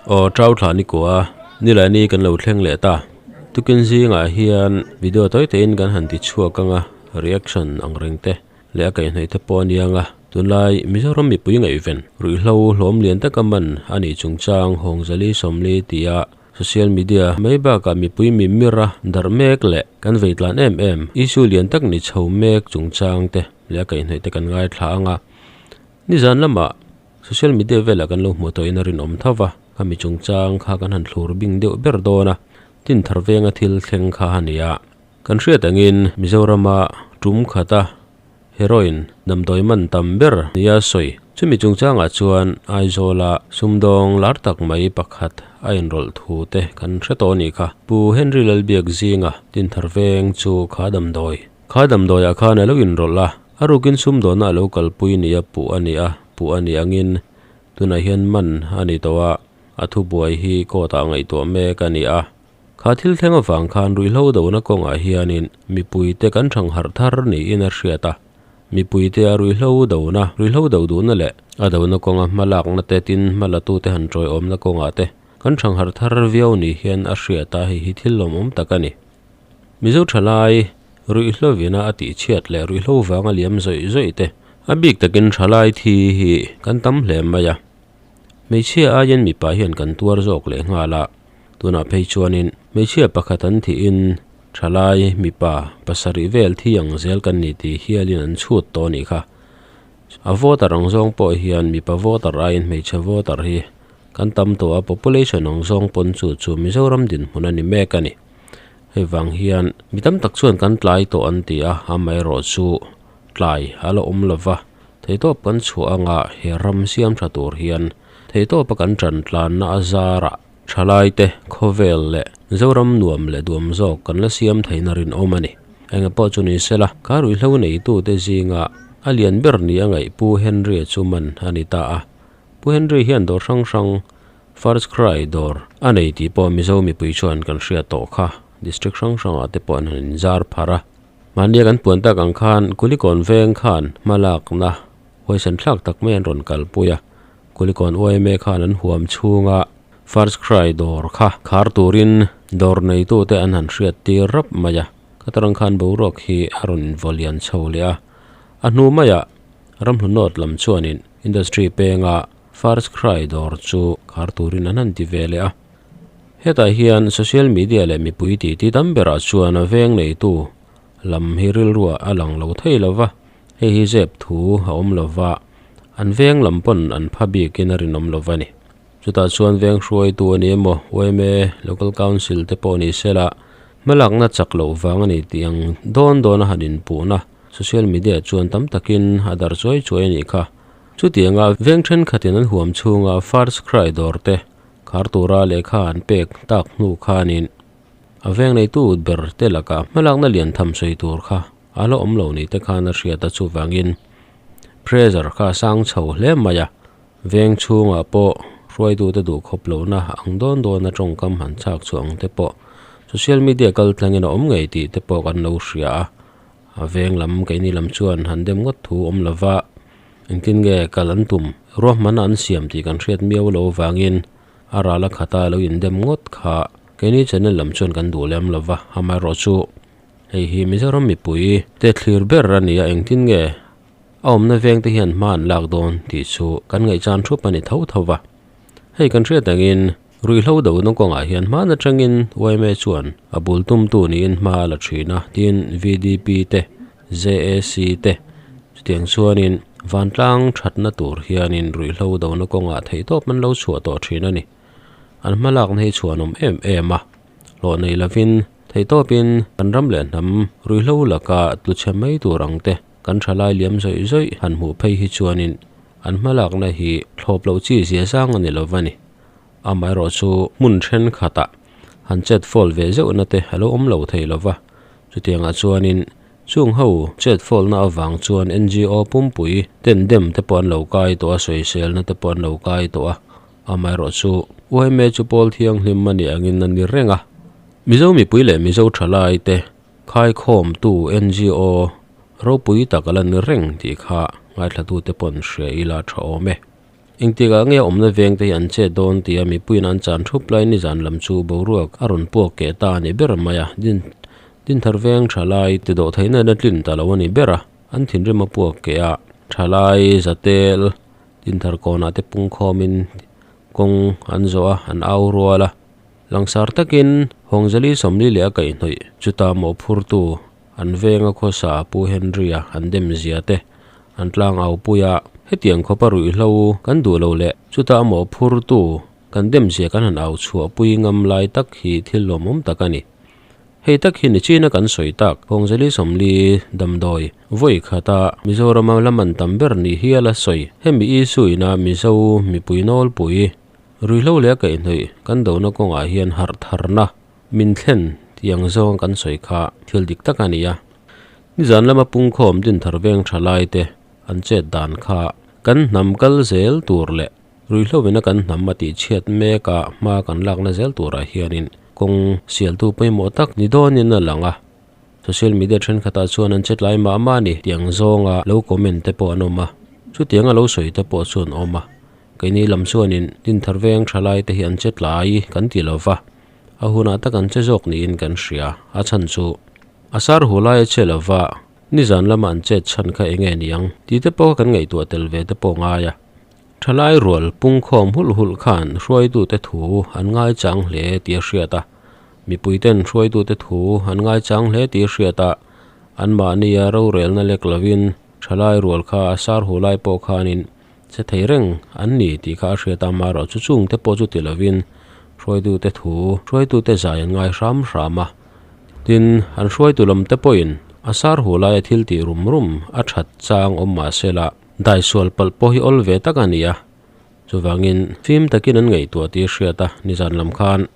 Aw Trau thla ni kua nilai ni kan lo thleng leh ta. Tukin zingah hian video tawi taiin kan han ti chhuak anga reaction ang reng te leh a kaihhnawih te pawh a niang a. Tunlai Mizoram mipui ngaihven ruihhlo hlawm lian taka man a nih chungchang Hawngzali Sawmli tia Social media mai bakah mipui mimir a darh mek leh kan vei tlan em em issue lian tak ni chho mek chungchang te leh a kaihhnawih te kan ngaithla ang a. Nizan lamah social media velah kan lo hmuh tawhin a rinawm tho va, khami chungchang kha kan han thlur bing deuh ber dawn a, tin thar venga thil thleng kha a ni a. Kan hriat angin Mizorama tum khata Heroin damdawi man tam ber nia sawi. Chumi chungchangah chuan Aizawla sumdawng lar tak mai pakhat a inrawlh thu te kan hre tawh a nih kha. Pu Henry Lalbiak zinga Tinthar veng chu kha damdawi. Kha damdawiah khan a lo inrawlh a, a rukin sumdawnna a lo kalpui nia puh a ni a, puh a ni angin tunah hian man a ni tawh a, a thubuai hi court ah ngaihtuah mek a ni a. Kha thil thleng avang khan ruihhlo dona kawngah hianin mipuite kan thangharh thar niin a hriat a. Mipuite a ruihhlo dona, ruihhlo do duhna leh a dona kawnga hmalakna te tin hmalatute han tawiawmna kawngah te kan thangharh thar viau ni hian a hriat a, hei hi thil lawmawm tak a ni. Mizo thalai ruihhlovina a tihchhiat leh ruihhlo vanga liam zawih zawih te a bik takin thalai thi hi kan tam hle mai a. Hmeichhia aiin mipa hian kan tuar zawk leh nghal a, tunah phei chuanin hmeichhia pakhat an thihin thalai mipa pasarih vel thi ang zel kan ni tih hialin an chhut tawh a nih kha. A voter ang zawng pawh hian mipa voter aiin hmeichhe voter hi kan tam tawh a, population ang zawng pawn chu chu Mizoram dinhmun a ni mek a ni. Hei vang hian mi tam tak chuan kan tlai tawh an ti a, amaherawh chu tlai a la awm lova. Theihtawp kan chhuah anga he ram siam tha tur hian theihtawpa kan tan tlanna a zarah thalaite khawvel leh Zoram nuam leh duam zawk kan la siam theihna rinawm a ni. Enge pawh chu ni sela, ka ruihhlo neitute zinga a lian ber ni a ngaih Pu Henry-a chu man a ni ta a. Pu Henry hian dawr hrang hrang First Cry dawr a nei tih pawh Mizo mipui chuan kan hriat tawh kha. District hrang hrangah te pawh an han inzar pharh a. Mahnia kan puan tak ang khan Kulikawn veng khan hmalakna huaisen thlak tak mai an rawn kalpui a, Kulikawn yma khan an huam chhunga First Cry dawr kha khar turin dawr neitute an han hriat tir rap mai a, khatarang khan boruak hi a rawn invaw lian chho leh a, a hnu maiah Ramhlunawt lam chuanin Industry penga First Cry dawr chu khar turin an han ti ve leh a. Hetah hian social media leh mipui titi tam berah chuan a veng neitu lam hi rilruah a lang lo thei lo va, hei hi zep thu a awm lo va, an veng lam pawn an pha bikin a rinawm lo va ni. Chutah chuan veng hruaitu a ni emaw, yma, Local Council te pawh ni sela, hmalakna chak loh vang a ni tih ang dawn dawn a han inpuhna social media chuan tam takin a darh chuai chuai a nih kha. Chutianga veng thenkhatin an huam chhunga First Cry dawr te Khar tura lehkha an pek tak hnu khanin a veng neitu ber te lakah hmalakna lian tham sawi tur kha a la awm lo ni te khan a hriat a, chuvangin pressure kha a sang chho hle mai a, veng chhungah pawh hruaitute duhkhawp lohna ang dawn dawn a tawngkam han chhak chhuah ang te pawh social media kal tlangin a awm ngei tih te pawh kan lo hria a, a veng lam keini lam chuan han dem ngawt thu awm lova. Engtin nge kal an tum? Ruahmanna an siam tih kan hriat miau lo vangin a ral a khata lo indem ngawt kha keini channel lam chuan kan duh lem lo va, amaherawhchu hei hi Mizoram mipui te thlir ber a ni a, engtin nge a awmna veng te hian hma an lak dawn tih chu kan ngaihchan thup a ni tho tho va. Hei kan hriat angin ruihhlo dohna kawngah hian hman atangin yma chuan a bul tumtu niin hma a la thin a, tin VDP te JAC te chutiang chuanin vantlang thatna tur hianin ruihhlo dona kawngah theihtawp an lo chhuah tawh thin a ni. An hmalakna hi chhuanawm em em a, hlawh nei lovin theihtawpin kan ram leh hnam ruihhlo laka tlu chhe mai tur ang te kan thalai liam zawih zawih han hmuh phei hi chuanin an hmalakna hi thlawp loh chi zia zang a ni lo va ni. Amaherawhchu hmun thenkhatah han chet fawl ve zeuhna te a lo awm lo thei lo va. Chutiangah chuanin chung ho chet fawlna avang chuan NGO pumpui ten dem te pawh an lo kai tawh a, sawiselna te pawh an lo kai tawh a. Amaherawhchu yma chu pawl thianghlim a nih angin a ni reng a. Mizo mipui leh Mizo thalai te khaikhawmtu NGO ropui tak a la ni reng tih kha ngaithlatute pawh an hria ila tha awm e. Engtikah nge awmna veng te hi an chet dawn tia mipuiin an chan thup lai nizan lam chu boruak a rawn puak keh ta a ni ber mai a, din Dinthar veng thalai ti dawh theihna in a tlin ta lo a ni ber a, an thinrim a puak keh a, thalai zatel Dinthar kawnah te pungkhawmin kawng an zawh a, an au rual a, langsar takin Hawngzali 40 leh a kaihhnawih chuta mawhphurtu An venga khawsa Pu Henry-a an dem zia te an tlang au pui a, hetiang khawpa ruihhlo kan duh lo leh chuta a mawhphurtu kan dem zia kan han au chhuah pui ngam lai tak hi thil lawmawm tak a ni. Hei tak hi nichina kan sawi tak Phawngzali 40 damdawi vawi khata Mizorama la man tam ber ni hial a sawi. Hemi issue ina Mizo mipui nawlpui ruihhlo leh a kaihhnawih kan dona kawngah hian harh tharna Min thlen tiang zawng kan sawi kha thil dik tak a ni a. Nizan lama pungkhawm Dinthar veng tha lai te an chet dan kha kan hnam kal zel tur leh ruihhlovina kan hnam a tih chhiat mek a hma kan lakna zel turah hianin kawng sialtu pawimawh tak ni dawnin a lang a. Social media thenkhatah chuan an chet lai mah mah a ni tiang zawnga lo comment te pawh an awm a, chutianga lo sawi te pawh chu an awm a. Keini lam chuanin Dinthar veng tha lai te hi an chet lai kan ti lo va. A hunah tak an che zawk niin kan hria. A chhan chu a sar hu lai a che lova, nizan lama an chet chhan kha eng nge niang tih te pawh kan ngaihtuah tel ve te pawh ngai a. Thalai rual pungkhawm hulh hulh khan hruaitute thu an ngaichang hle tih a hriat a. Mipuiten hruaitute thu an ngaichang hle tih a hriat a, anmahnia rorelna lek lovin thalai rual kha a sar hu lai pawh khanin Che thei reng an ni tih kha a hriat a, amaherawh chu chungte pawh chu ti lovin hruaitute thu, hruaitute zai an ngai hram hram a. Tin, an hruaitu lamte pawhin a sar hu laia thil tih rum rum a that chang awm mah se la, daisual palh pawh hi awl ve tak a ni a. Chuvangin, fim takin an ngaihtuah tih a hriat a, nizan lam khan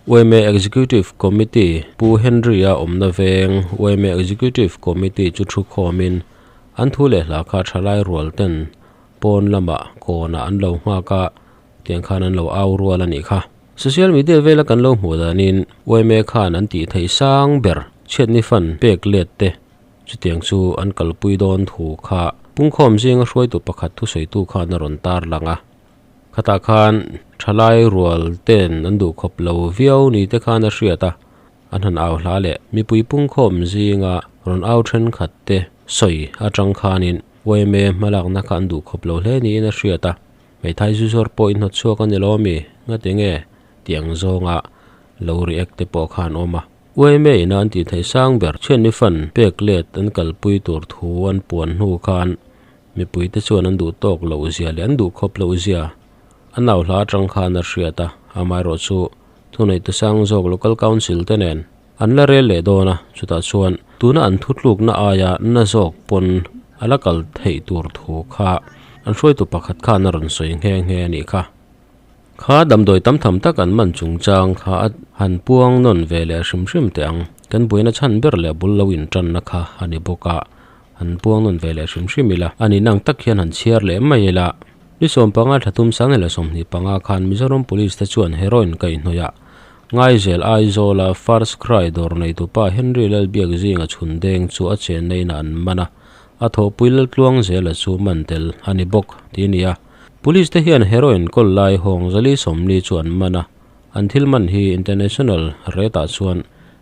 yma Executive Committee Pu Henry-a awmna veng yma Executive Committee chu thu khawmin an thu leh hla kha thalai rual ten pawn lamah kawnah an lo nghak a, tiang khan an lo au rual a nih kha. Social media vela kan lo hmuh danin yma khan an tih theih sang ber chhiatni fan pek let te chutiang chu an kalpui dawn thu kha pungkhawm zinga hruaitu pakhat thusawitu khan a rawn tarlang a. Khatah khan thalai rual ten an duh khawp lo viau ni te khan a hriat a, an han au hla leh mipui pungkhawm zinga rawn au thenkhat te sawi atang khanin yma hmalakna kha an duh khawp lo hle niin a hriat a, hmeithai zu zawr pawh inhnawt chhuak a ni lo ami ngati nge tih ang zawnga lo react te pawh khan awm a. Yma ina an tih theih sang ber thianni fan pek let an kalpui tur thu an puan hnu khan Mipuite chuan an duh tawk loh zia leh an duh khawp loh zia a nau hla atang khan a hriat a, amaherawh chu thuneihtu sang zawk Local Council te nen an la rel leh dawn a, chutah chuan tuna an thutlukna aia na zawk pawn a la kal theih tur thu kha an hruaitu pakhat khan a rawn sawi nghe nghe a nih kha. Kha damdawi tam tham tak an man chungchang kha a han puang nawn ve leh hrim hrim teh ang, kan buaina chhan ber leh bul lo intanna kha a ni bawk a. Han puang nawn ve leh hrim hrim ila, a nih nang tak hian han chhiar leh mai ila. Ni 15 thla tum sang leh 25 khan Mizoram Police te chuan heroin kaihhnawih ah Ngaizel Aizawla First Cry dawr neitupa Henry Lalbiak zinga chhun deng chu a chenna inah an man a, a thawhpui Laltluang zela chu man tel a ni bawk ti a ni a. Police te hian heroin kawl lai hawng 440 chu an man a, an thil man hi international rate ah chuan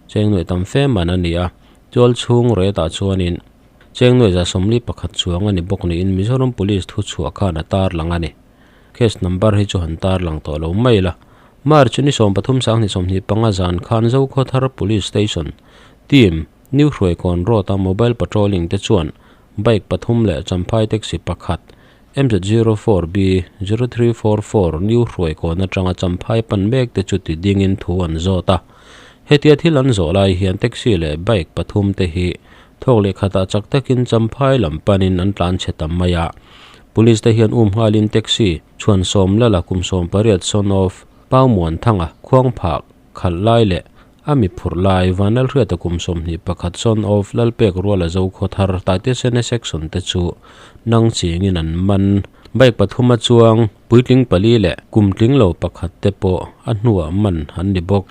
cheng nuaih tam fe man a ni a. Tual chhung retah chuanin cheng nuai 41 chuang a ni bawk niin Mizoram Police thu chhuah khan a tarlang a ni. Case number hi chu han tarlang tawh lo mai la. March ni 13 2025 zan khan Zokhawthar Police Station team New Hruaikawn Road a mobile patrolling te chuan bike pathum leh Champhai taxi pakhat MZ04B 0344 New Hruaikawn atanga Champhai pan mek te chu ti dingin thu an zawt a. Hetia thil an zawh lai hian taxi leh bike pathum te hi thawk leh khatah chak takin Champhai lam panin an tlan chhe tam mai a. Police te hian um nghalin taxi chhuan sawm lala kum 18 son of Pau Muanthanga khuangphah khalh lai leh A mi phurh lai, Vanlalhriata kum 21 son of Lalpek Ruala Zokhawthar Taitesene section te chu nang chingin an man. Bike pathum a chuang, puitling pali leh kum tling lo pakhat te pawh a hnuah man an ni bawk.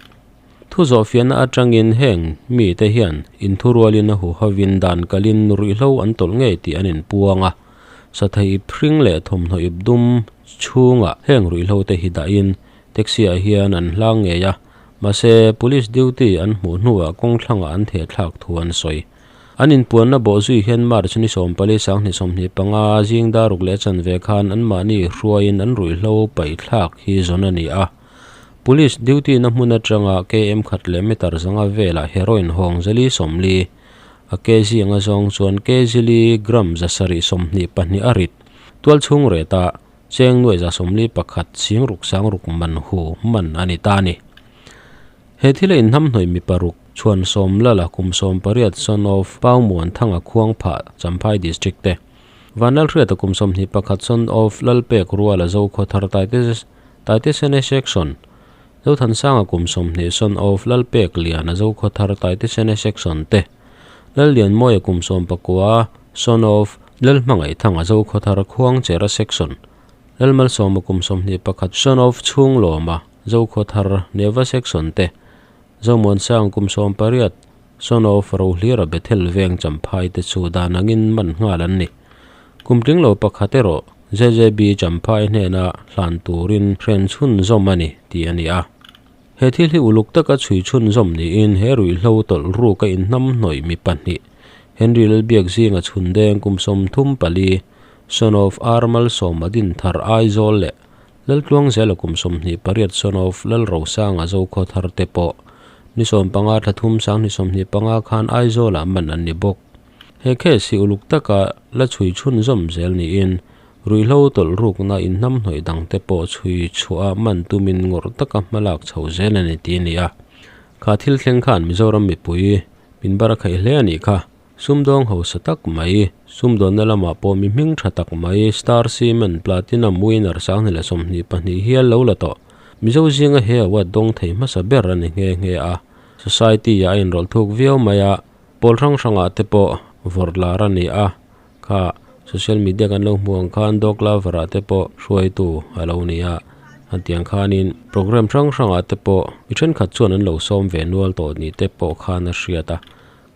Thu zawhfiahna atangin heng mi te hian inthurualin a huhovin dan kalin ruihhlo an tawlh ngei tih an inpuang a. Sathei ip hring leh thawmhnaw ip dum chhungah heng ruihhlo te hi dahin taxi ah hian an hlang ngei a mahse police duty an hmuh hnuah kawng thlangah an theh thlak thu an sawi. An inpuanna bawh zui hian March ni 14 2025 zing dar ruk leh chanve khan anmahni hruaiin an ruihhlo paih thlak hi zawn a ni a. Police duty na hmun atanga km khat leh meter zanga velah heroin hawng zali 40, a kg anga zawng chuan kg li gram 722 a rit. Tualchhung reta cheng nuai 41 sing ruk sang ruk man hu man a ni ta a ni. He thil a inhnamhnawih mi paruk chhuan sawm lala kum 18 son of Paumuan Thanga Khuang Phah Champhai District te. Vanlalhriata kum 21 son of Lalpek Ruala Zokhaw Thar Taite Taitesene Section Zothansanga kum 20 son of Lalpek Liana Zokhaw Thar Taitesene Section te. Lallianmawia kum 19 son of Lalhmangaih Thanga Zokhaw Thar Khuangchera Section Lalmalsawma kum 21 son of Chhunglawma Zokhaw Thar Neva Section te. Zomuansang kum 18 son of Rohlira Bethel Veng Champhai te chu dan angin man nghal an ni. Kum tling lo pakhat erawh JJB Champhai hnena hlan turin hren chhun zawm a ni tih a ni a. He thil hi uluk taka chhui chhun zawm niin he ruihhlo tawlh ruk a inhnamhnawih mi pahnih Henry Lalbiak zinga chhun deng kum 34 son of R Malsawma Dinthar Aizawl leh Laltluang zela kum 28 son of Lalrosanga Zokhaw Thar te pawh ni 15 thla thum 2025 khan Aizawlah man an ni bawk. He case hi uluk taka la chhui chhun zawm zel niin ruihhlo tawlh rukna inhnamhnawih dang te pawh chhui chhuah man tumin ngawrh taka hmalak chho zel a ni ti a ni a. Kha thil thleng khan Mizoram mipui min bar a khaih hle a nih kha. Sumdawng hausa tak mai, sumdawnna lamah pawh mi hming tha tak mai, Star Cement Platinum winner 2022 hial lo la tawh. Mizo zinga he award dawng thei hmasa ber a ni nghe nghe a. Society ah a inrawlh thuk viau mai a, pawl hrang hrangah te pawh vawrh lar a ni a. Kha social media kan lo hmuh ang khan dog lover ah te pawh hruaitu a lo ni a. Hetiang khanin program hrang hrangah te pawh mi thenkhat chuan an lo sawm ve nual tawh ni te pawh khan a hriat a.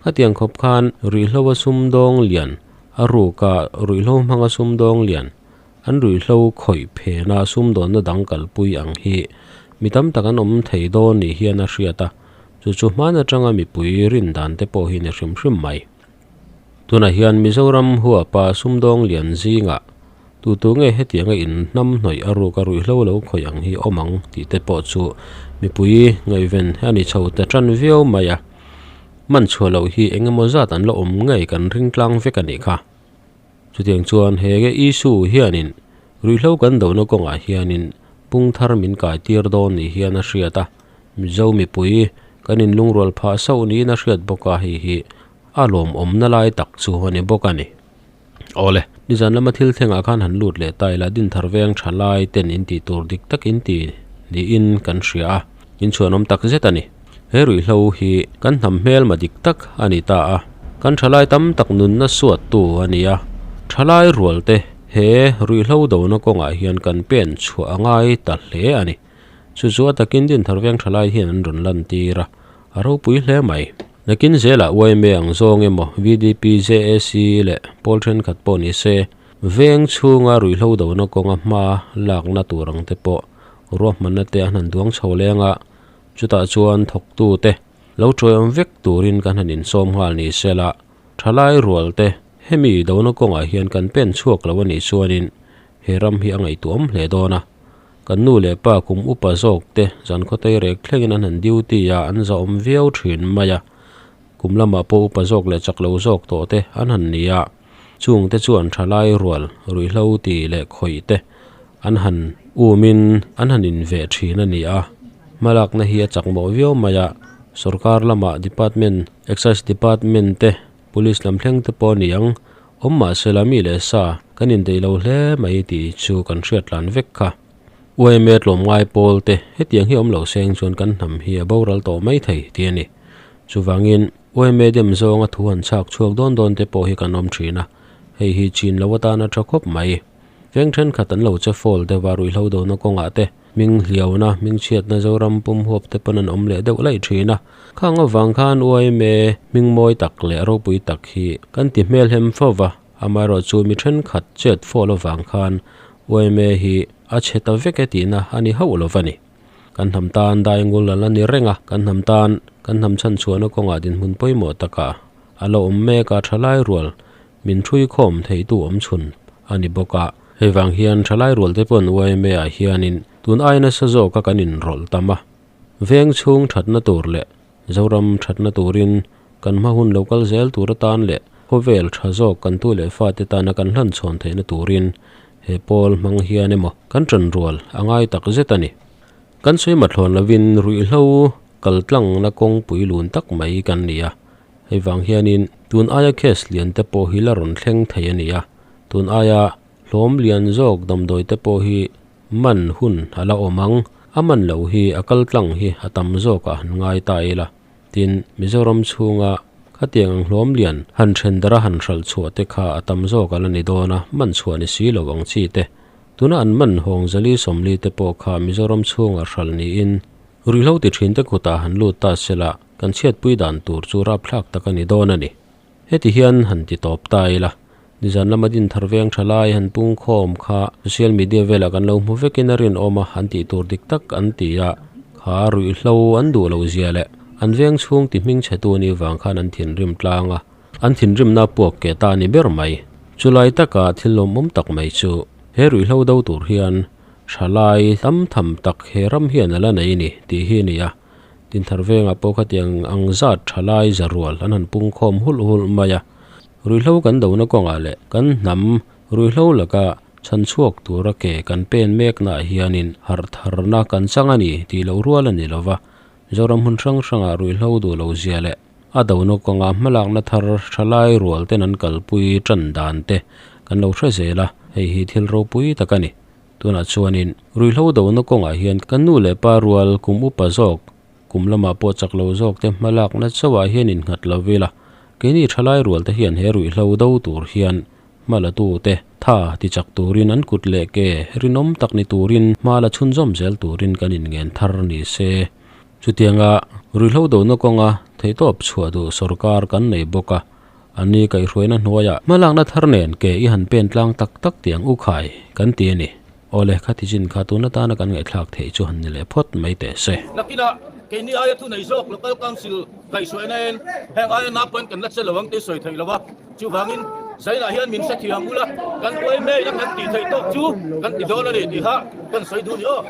Hetiang khawp khan ruihhlo a sumdawng lian, a ruka ruihhlo hmanga sumdawng lian, an ruihhlo khawih phena sumdawnna dang kalpui ang hi mi tam tak an awm thei dawn ni hian a hriat a, chu chu hman atanga mipui rin dan te pawh hi ni hrim hrim mai. Tunah hian Mizoram huapa sumdawng lian zingah tu tu nge hetianga inhnamhnawih a ruka ruihhlo lo khawih ang hi awm ang tih te pawh chu mipui ngaihven a ni chho ta tan viau mai a. Man chhuah loh hi eng emaw zat an la awm ngei kan ring tlang vek a nih kha. Chutiang chuan he nge issue hianin ruihhlo kan dohna kawngah hianin pung thar min kai tir dawn ni hian a hriat a, Mizo mipui kan inlungrual phah sauh niin a hriat bawk a, hei hi a lawmawmna lai tak chu a ni bawk a ni. Awle, nizan lama thil thlengah khan han lut leh ta ila Dinthar veng tha lai ten in tih tur dik tak in ti niin kan hria a, in chhuanawm tak zet a ni. He ruihhlo hi kan hnam hmelma dik tak a ni ta a, kan tha lai tam tak nunna suat tu a ni a, tha lai rual te he ruihhlo dona kawngah hian kan pen chhuah a ngai ta hle a ni. Chu chu a takin Dinthar veng tha lai hian an rawn lan tir a, a ropui hle mai. Nakin zelah YMA ang zawng emaw, VDP, JAC leh pawl thenkhat pawh ni se, veng chhunga ruihhlo dona kawnga hma lakna tur ang te pawh ruahmanna te an han duang chho leng a, chutah chuan thawktu te lo tawih awm vek turin kan han insawm nghal ni se la, thalai rual te hemi dona kawngah hian kan pen chhuak lo a nih chuanin he ram hi a ngaihtuah awm hle dawn a. Kan nu leh pa kum upa zawk te zan khawtei rek thlengin an han duty a, an zahawm viau thin mai a. Kum lamah pawh upa zawk leh chak lo zawk tawh te an han ni a. Chung te chuan thalai rual, ruihhlo ti leh khawih te an han umin an han inveh thin a ni a. Hmalakna hi a chak mawh viau mai a. Sorkar lamah department, Excise department te, Police lam thleng te pawh a ni ang. Awm mahse la mi leh sa kan indeih lo hle mai tih chu kan hriat tlan vek kha. YMA tlawmngai pawl te hetiang hi awm lo seng chuan kan hnam hi a boral tawh mai thei tih a ni. Chuvangin YMA dem zawnga thu han chhak chhuak dawn dawn te pawh hi kan awm thin a, hei hi chin lo atan a tha khawp mai. Veng thenkhat an lo che fall deuh a ruihhlo dona kawngah te hming hliauna, hming chhiatna Zoram pum huap te pawn an awm leh deuh laih thin a. Khang avang khan YMA hming mawi tak leh ropui tak hi kan ti hmelhem fo va, amaherawhchu mi thenkhat chet fall avang khan YMA hi. a chhe ta vek e tihna a ni hauh lo va ni. Kan hnam tan daingul a la ni reng a, kan hnam tan kan hnam chhanchhuahna kawngah dinhmun pawimawh takah a la awm mek a, thalai rual min ṭhui khawm theitu awm chhun a ni bawk a. Hei vang hian thalai rual te pawn yma ah hianin tun ai nasa zawka kan inrawlh tam a, veng chhung ṭhatna tur leh Zoram ṭhatna turin kan hma hun lo kal zel tur atan leh khawvel ṭha zawk kan tu leh fate tana kan hlanchhawn theihna turin he pawl hmang hian emaw kan ṭan rual a ngai tak zet a ni. Kan sawi mathlawn lovin ruihhlo kal tlangna kawngpui lun tak mai kan ni a, hei vang hianin tun aia case lian te pawh hi la rawn thleng thei a ni a, tun aia hlawm lian zawk damdawi te pawh hi man hun a la awm ang, a man loh hi a kal tlang hi a tam zawk ah han ngai ta ila. Tin, Mizoram chhunga khatiang ang hlawm lian han then dara han hralh chhuah te kha a tam zawk a la ni dawn a, man chhuah ni si lo ang chi te. Tuna an man hawng zali sawmli te pawh kha Mizoram chhunga hralh niin ruihhlo ti thin te kutah han lut ta sela kan chhiatpui dan tur chu rapthlak tak a ni dawn a ni. Heti hian han ti tawp ta ila, nizan lama dinthar veng tha lai han pungkhawm kha social media velah kan lo hmu vekin a rinawm a, an tih tur dik tak an ti a, kha ruihhlo an duh lo zia leh an veng chhung ti hming chhe tu anih vang khan an thinrim tlang a, an thinrimna puak ke ta a ni ber mai. Chulai taka thil lawmawm tak mai chu he ruihhlo do tur hian thalai tam tham tak he ram hian a la nei ni tih hi a ni a. Dinthar vengah pawh khatiang ang zat tha lai za rual an han pung khawm hulh hulh mai a. Ruihhlo kan dona kawngah leh kan hnam ruihhlo laka chhan chhuak tura ke kan pen meknaah hianin harh tharna kan chang a ni tih loh rual a ni lo va. Zoram hmun hrang hrangah ruihhlo duh lo zia leh a dona kawnga hmalakna thar tha lai rual ten an kalpui tan dan te kan lo hre zel a, hei hi thil ropui tak a ni. Tunah chuanin ruihhlo dona kawngah hian kan nu leh pa rual kum upa zawk, kum lamah pawh chak lo zawk te hmalakna chauhah hian innghat lo ila, keini thalai rual te hian he ruihhlo do tur hian hma la tu te tha ti chak turin an kut leh ke rinawm tak ni turin hma la chhunzawm zel turin kan inngen thar ni se. Chutianga ruihhlo dona kawnga theihtawp chhuah duh sorkar kan nei bawk a. An ni kaihhruaina hnuaiah hmalakna thar nen ke i han pen tlang tak tak tih ang u khai kan ti a ni. Awle, khati chin kha tun atana kan ngaihthlak theih chu han ni leh phawt mai teh se. Nakinah keini aia thu nei zawk Local Council kaihhruaina en heng aia naupang kan la che lo ang tih sawi theih lo va, chuvangin zainah hian min hrethiam ula kan uai mail a kan tih theih tawk chu kan ti dawn a ni tiha kan sawi duh ni aw.